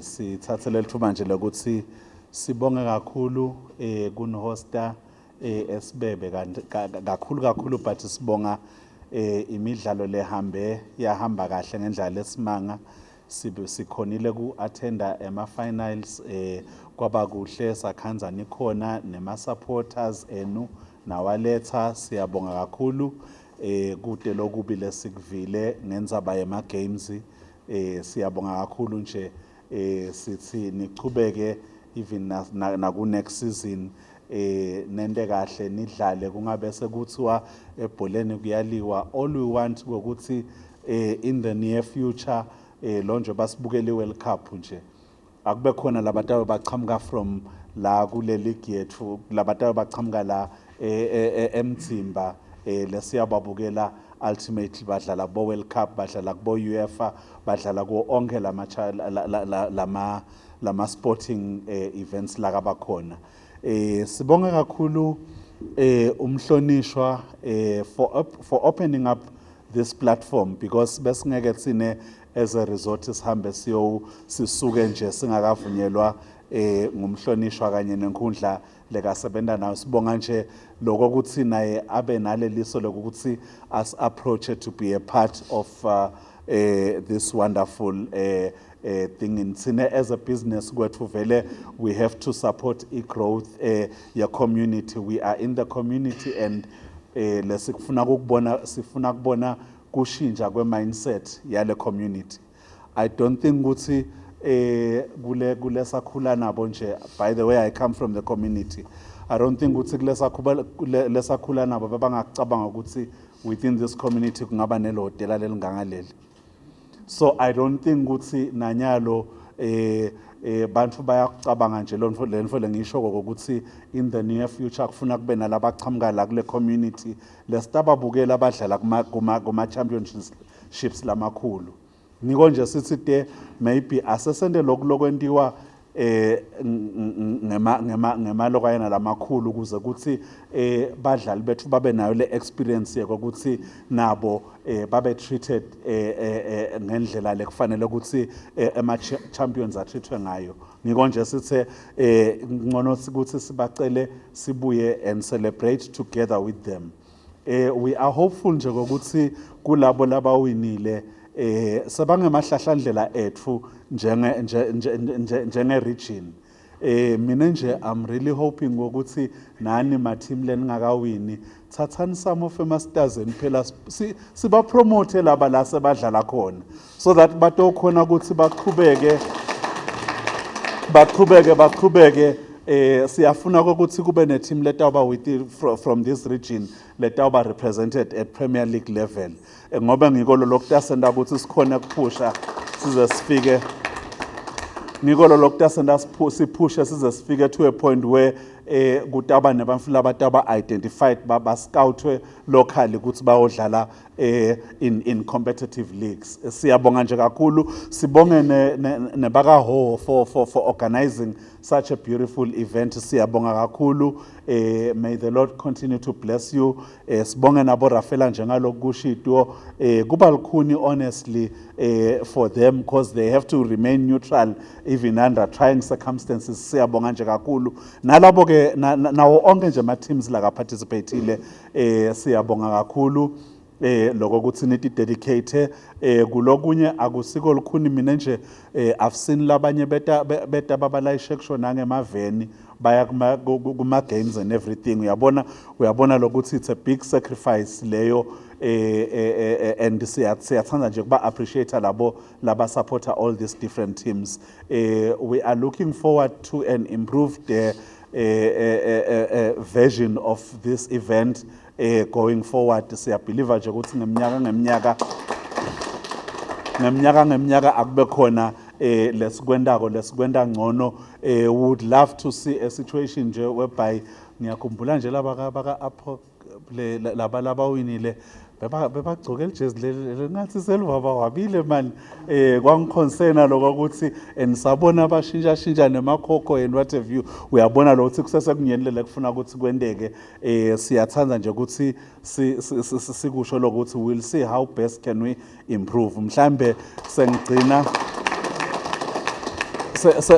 Sithathe lelithuba nje lokuthi sibonge kakhulu kunihosta esibebe kanti kakhulu kakhulu, but sibonga imidlalo lehambe yahamba kahle ngendlela lesimanga. Sibe sikhonile ku-attenda ema-finals, kwaba kuhle, sakhandza nikhona nema supporters enu nawaletha. Siyabonga kakhulu. Kude lokubi lesikuvile ngendzaba yema games. Siyabonga kakhulu nje. Sithi nichubeke even naku next season, nente kahle, nidlale, kungabe sekuthiwa ebholeni kuyaliwa. All we want ukuthi in the near future, lo nje basibukele i-World Cup nje, akube khona labatawe bachamuka from la kule league yethu, labatawe bachamuka la eMtsimba, lesiyababukela ultimately badlala kubo World Cup, badlala kubo UEFA, badlala kuwo onke lama sporting events lakabakhona. Sibonge kakhulu umhlonishwa for opening up this platform, because besingeke sine as a resort sihambe siyo sisuke nje singakavunyelwa ngumhlonishwa kanye nenkundla lekasebenza nayo. Sibonga nje lokho ukuthi naye abe naleliso lokuthi as approach to be a part of this wonderful thing. In thina as a business kwethu vele we have to support i-growth ye community. We are in the community and lesikufuna ukubona, sifuna kubona kushintsha kwe-mindset yale community. I don't think ukuthi kule sakhula nabo nje. By the way, I come from the community. I don't think ukuthi kule lesakhula nabo bebangakucabanga ukuthi within this community kungaba nelihhotela lelingangaleli. So I don't think ukuthi nanyalo bantu bayakucabanga nje lonto lento lengisho ukuthi in the near future kufuna kube nalabachamuka la kule community lesitababukela abadlala kuma championships lamakhulu. Ngiko nje sithi te maybe asesente lokhu lokwentiwa ngema ngemalokayana lamakhulu ukuze kuthi badlali bethu babe nayo le experience yokuthi nabo babe treated ngendlela lekufanele ukuthi ema champions atreatwe ngayo. Ngiko nje sithe ngcono ukuthi sibacele sibuye and celebrate together with them. We are hopeful nje ukuthi kulabo labawinile sebangemahlahlandlela ethu njenge region. Mina nje I'm really hoping ukuthi nani ma team leningakawini, thathani some of ema stars phela siba promote laba la sebadlala khona so that batokhona ukuthi baqhubeke, baqhubeke, baqhubeke. Siyafuna ukuthi kube ne team letawuba with from this region letawuba represented at Premier League level, ngoba ngiko lo lokutasenta ukuthi sikhona kuphusha size sifike, ngiko lo lokutasenta siphushe size sifike to a point where kutaba nebantu labataba identified, ba scoutwe locally ukuthi bayodlala in competitive leagues. Siyabonga nje kakhulu. Sibonge nebakaHoho for organizing such a beautiful event. Siyabonga kakhulu. May the Lord continue to bless you. Sibonge nabo Rafela njengalokhu kushito, kuba lukhuni honestly for them because they have to remain neutral even under trying circumstances. Siyabonga nje kakhulu nalabo ke nawo onke nje ama teams la ka participateile. Siyabonga kakhulu lokho ukuthi nithi dedicate kulokunye akusiko lukhuni. Mina nje I've seen labanye beta babalayishe kusho nangemaveni baya kuma games and everything. Uyabona lokuthi it's a big sacrifice leyo, and siyathanda nje kuba appreciate labo laba supporter all these different teams. We are looking forward to an improved version of this event going forward. Siyabelieve nje ukuthi ngeminyaka ngeminyaka akube khona lesikwentako, lesikwenta ngcono. We would love to see a situation nje whereby ngiyakhumbula nje laba baka apho laba labawinile bebagcoke lijezi leli ngathi selivaba wabile man. Kwangiconcerna lokho ukuthi and sabona bashintsha shintsha nemakhokho and what have you. Uyabona lo ukuthi kusesekunyeni kufuna ukuthi kwenteke. Siyathanda nje ukuthi sikusho lokuthi we'll see how best can we improve. Mhlambe sengigcina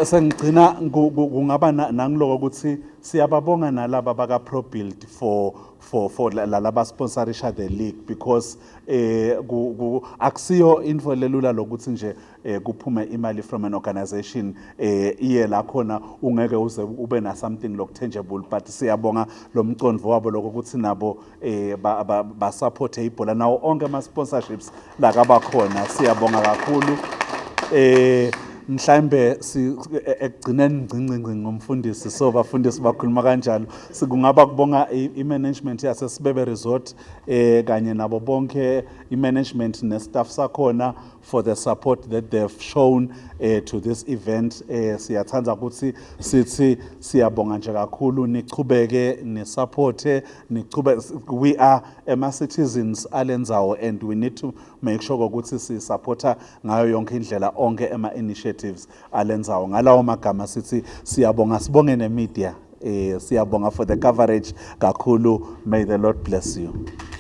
Sengigcina kungaba nangiloko ukuthi siyababonga nalaba baka ProBuild for laba sponsorisha the league, because akusiyo info lelula lokuthi nje kuphume imali from an organization iye la khona ungeke uze ube na something loku tangible, but siyabonga lo mcondvo wabo lokho ukuthi nabo ba support ibhola nawo onke ama sponsorships la kabakhona. Siyabonga kakhulu. Mhlambe si ekugcineni ngcinci ngomfundisi, so bafundisi bakhuluma kanjalo, sikungaba kubonga i-management yaseSibebe Resort kanye nabo bonke i-management ne-staff sakhona for the support that they've shown to this event. Siyathanda ukuthi sithi siyabonga nje kakhulu, nichubeke ni-support, nichube. We are ema citizens alendzawo and we need to make sure ukuthi si-supporta ngayo yonke indlela onke ema initiatives alendzawo. Ngalawo magama sithi siyabonga, sibonge ne-media. Siyabonga for the coverage kakhulu. May the Lord bless you.